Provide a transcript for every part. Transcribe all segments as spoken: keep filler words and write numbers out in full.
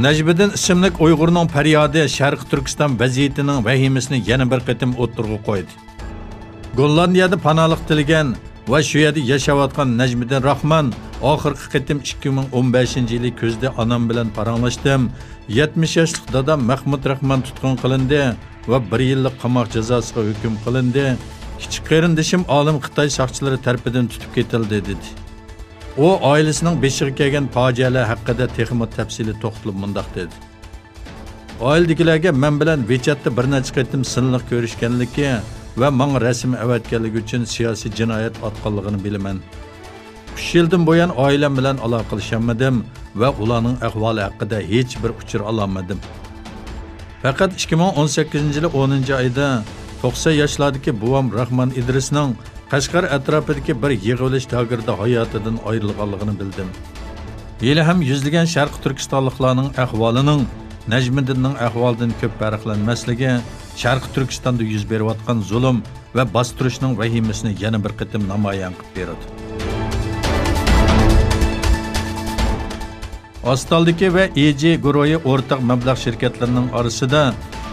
نەجمىدىن ئىسىملىك ئۇيغۇرنىڭ پەريادى شەرقىي تۈركىستان ۋەزىيىتىنىڭ ۋەھىمىسىنى يەنە بىر قېتىم ئوتتۇرىغا قويدى. گوللاندىيەدە پاناھلىق تىلىگەن ۋە شۇ يەردە ياشاۋاتقان نەجمىدىن راخمان، ئاخىرقى قېتىم ئىككى مىڭ ئون بەشىنچى يىلى كۈزدە ئانام بىلەن پاراڭلاشتىم. يەتمىش ياشلىق دادام مەخمۇت راخمان تۇتقۇن قىلىندى ۋە بىر يىللىق قاماق جازاسىغا ھۆكۈم قىلىندى. كىچىك قېرىندىشىم ئالىم خىتاي ساقچىلىرى تەرىپىدىن تۇتۇپ كېتىلدى، دېدى. ئۇ ئائىلىسىنىڭ بېشىغا كەلگەن پاجىئەلەر ھەققىدە تېخىمۇ تەپسىلىي توختىلىپ مۇنداق دېدى: ئائىلىدىكىلەرگە مەن بىلەن ۋىچەتتە بىر نەچچە قېتىم سىنلىق كۆرۈشكەنلىكى ۋە ماڭا رەسىم ئەۋەتكەنلىكى ئۈچۈن سىياسىي جىنايەت ئاتقانلىقىنى بىلىمەن. ئۈچ يىلدىن بۇيان ئائىلەم بىلەن ئالاقىلىشالمىدىم ۋە ئۇلارنىڭ ئەھۋالى ھەققىدە ھېچ بىر ئۇچۇر ئالالمىدىم. پەقەت ئىككى مىڭ ئون سەككىزىنچى يىلى ئونىنچى ئايدا توقسان ياشلاردىكى بوۋام راخمان ئىدرىسنىڭ قەشقەر ئەتراپىدىكى بىر يىغىۋېلىش لاگېرىدا ھاياتىدىن ئايرىلغانلىقىنى بىلدىم. ھېلىھەم يۈزلىگەن شەرقىي تۈركىستانلىقلارنىڭ ئەھۋالىنىڭ نەجمىدىننىڭ ئەھۋالىدىن كۆپ پەرقلەنمەسلىكى شەرقىي تۈركىستاندا يۈز بېرىۋاتقان زۇلۇم ۋە باستۇرۇشنىڭ ۋەھىمىسىنى يەنە بىر قېتىم نامايان قىلىپ بېرىدۇ. ئاستالدىكى ۋە ئېجى گۇرۇھى ئورتاق مەبلەغ شىركەتلىرىنىڭ ئارىسىدا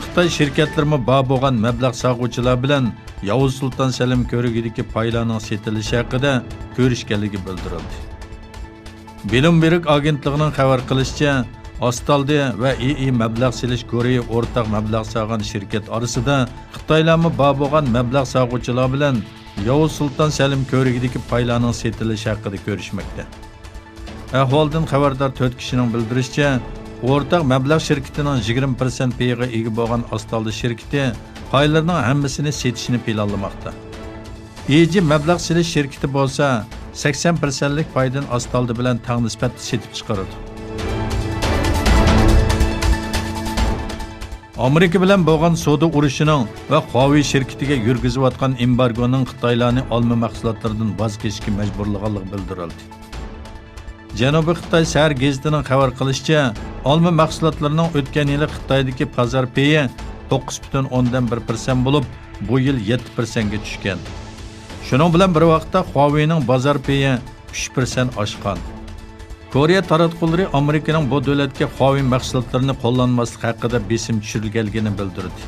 خىتاي شىركەتلىرىمۇ بار بولغان مەبلەغ سالغۇچىلار بىلەن ياۋۇز سۇلتان سەلىم كۆۋرۈكىدىكى پايلارنىڭ سېتىلىشى ھەققىدە كۆرۈشكەنلىكى بىلدۈرۈلدى. بلومبېرگ ئاگېنتلىقىنىڭ خەۋەر قىلىشىچە، ئاستالدى ۋە ئېي مەبلەغ سېلىش گۇرۇھى ئورتاق مەبلەغ سالغان شىركەت ئارىسىدا خىتايلارمۇ بار بولغان مەبلەغ سالغۇچىلار بىلەن ياۋۇز سۇلتان سەلىم كۆۋرۈكىدىكى پايلارنىڭ سېتىلىشى ھەققىدە كۆرۈشمەكتە. ئەھۋالدىن خەۋەردار تۆت كىشىنىڭ بىلدۈرۈشىچە، ئورتاق مەبلەغ شىركىتىنىڭ يىگىرمە پىرسەنت پېيىغا ئىگە بولغان ئاستالدى شىركىتى پايلىرىنىڭ ھەممىسىنى سېتىشنى پىلانلىماقتا. ئېجى مەبلەغ سېلىش شىركىتى بولسا سەكسەن پىرسەنتلىك پايدىن ئاستالدى بىلەن تەڭ نىسبەتتە سېتىپ چىقىرىدۇ. ئامېرىكا بىلەن بولغان سودا ئۇرۇشىنىڭ ۋە خۇاۋېي شىركىتىگە يۈرگۈزۈۋاتقان ئېمبارگونىڭ خىتايلارنى ئالما مەھسۇلاتلىرىدىن ۋاز كېچىشكە مەجبۇرلىغانلىقى بىلدۈرۈلدى. جەنۇبىي خىتاي سەھەر گېزىتىنىڭ خەۋەر قىلىشىچە، ئالما مەھسۇلاتلىرىنىڭ ئۆتكەن يىلى خىتايدىكى بازار پېيى توققۇز پۈتۈن ئوندىن بىر پىرسەنت بولۇپ، بۇ يىل يەتتە پىرسەنتكە چۈشكەن. شۇنىڭ بىلەن بىر ۋاقىتتا، خۇاۋېينىڭ بازار پېيى ئۈچ پىرسەنت ئاشقان. كورېيە تاراتقۇلىرى ئامېرىكىنىڭ بۇ دۆلەتكە خۇاۋېي مەھسۇلاتلىرىنى قوللانماسلىق ھەققىدە بېسىم چۈشۈرۈلگەنلىكىنى بىلدۈردى.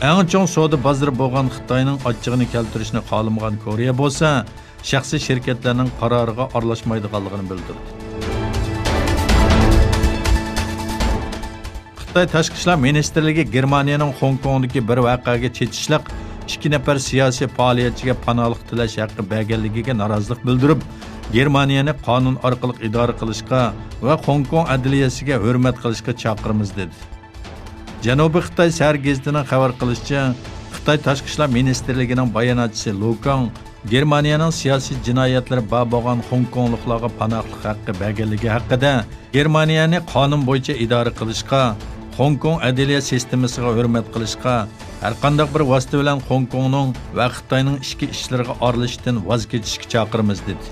ئەڭ چوڭ سودا بازىرى بولغان خىتاينىڭ ئاچچىقىنى كەلتۈرۈشنى خالىمىغان كورېيە بولسا، شەخسىي شىركەتلەرنىڭ قارارىغا ئارىلاشمايدىغانلىقىنى بىلدۈردى. خىتاي تاشقى ئىشلار مىنىستىرلىكى گېرمانىيەنىڭ خوڭكوڭدىكى بىر ۋەقەگە چېتىشلىق ئىككى نەپەر سىياسىي پائالىيەتچىگە پاناھلىق تىلەش ھەققى بەرگەنلىكىگە نارازىلىق بىلدۈرۈپ، گېرمانىيەنى قانۇن ئارقىلىق ئىدارە قىلىشقا ۋە خوڭكوڭ ئەدلىيەسىگە ھۆرمەت قىلىشقا چاقىرىمىز، دېدى. جەنۇبىي خىتاي سەھەر گېزىتىنىڭ خەۋەر قىلىشىچە، خىتاي تاشقى ئىشلار مىنىستىرلىكىنىڭ باياناتچىسى لۇ كاڭ گېرمانىيەنىڭ سىياسىي جىنايەتلىرى بار بولغان خوڭكوڭلۇقلارغا پاناھلىق ھەققى بەرگەنلىكى ھەققىدە، گېرمانىيەنى قانۇن بويىچە ئىدارە قىلىشقا، خوڭكوڭ ئەدلىيە سىستېمىسىغا ھۆرمەت قىلىشقا، ھەرقانداق بىر ۋاسىتە بىلەن خوڭكوڭنىڭ ۋە خىتاينىڭ ئىچكى ئىشلىرىغا ئارىلىشىشتىن ۋاز كېچىشكە چاقىرىمىز، دېدى.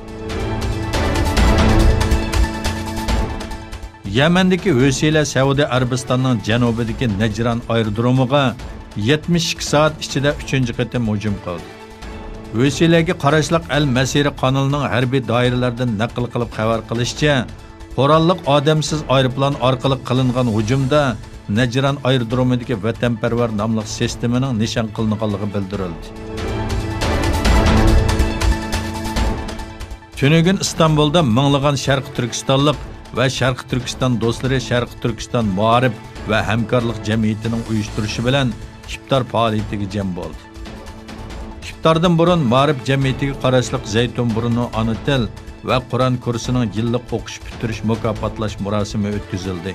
يەمەندىكى ھۆسىيلەر سەئۇدى ئەرەبىستاننىڭ جەنۇبىدىكى نەجران ئايرودرومىغا يەتمىش ئىككى سائەت ئىچىدە ئۈچىنچى قېتىم ھۇجۇم قىلدى. ھۆسىيلەرگە قاراشلىق ئەل مەسىرە قانىلىنىڭ ھەربىي دائىرىلەردىن نەقىل قىلىپ خەۋەر قىلىشىچە، قوراللىق ئادەمسىز ئايروپىلان ئارقىلىق قىلىنغان ھۇجۇمدا نەجران ئايرودرومىدىكى ۋەتەنپەرۋەر ناملىق سىستېمىنىڭ نىشان قىلىنغانلىقى بىلدۈرۈلدى. تۈنۈگۈن ئىستانبۇلدا مىڭلىغان شەرقىي تۈركىستانلىق ۋە شەرقىي تۈركىستان دوستلىرى شەرقىي تۈركىستان مائارىپ ۋە ھەمكارلىق جەمئىيىتىنىڭ ئۇيۇشتۇرۇشى بىلەن ئىپتار پائالىيىتىگە جەم بولدى. ئىپتاردىن بۇرۇن مائارىپ جەمئىيىتىگە قاراشلىق زەيتۇن بۇرنو ئانا تىل ۋە قۇرئان كۇرسىنىڭ يىللىق ئوقۇش پۈتتۈرۈش مۇكاپاتلاش مۇراسىمى ئۆتكۈزۈلدى.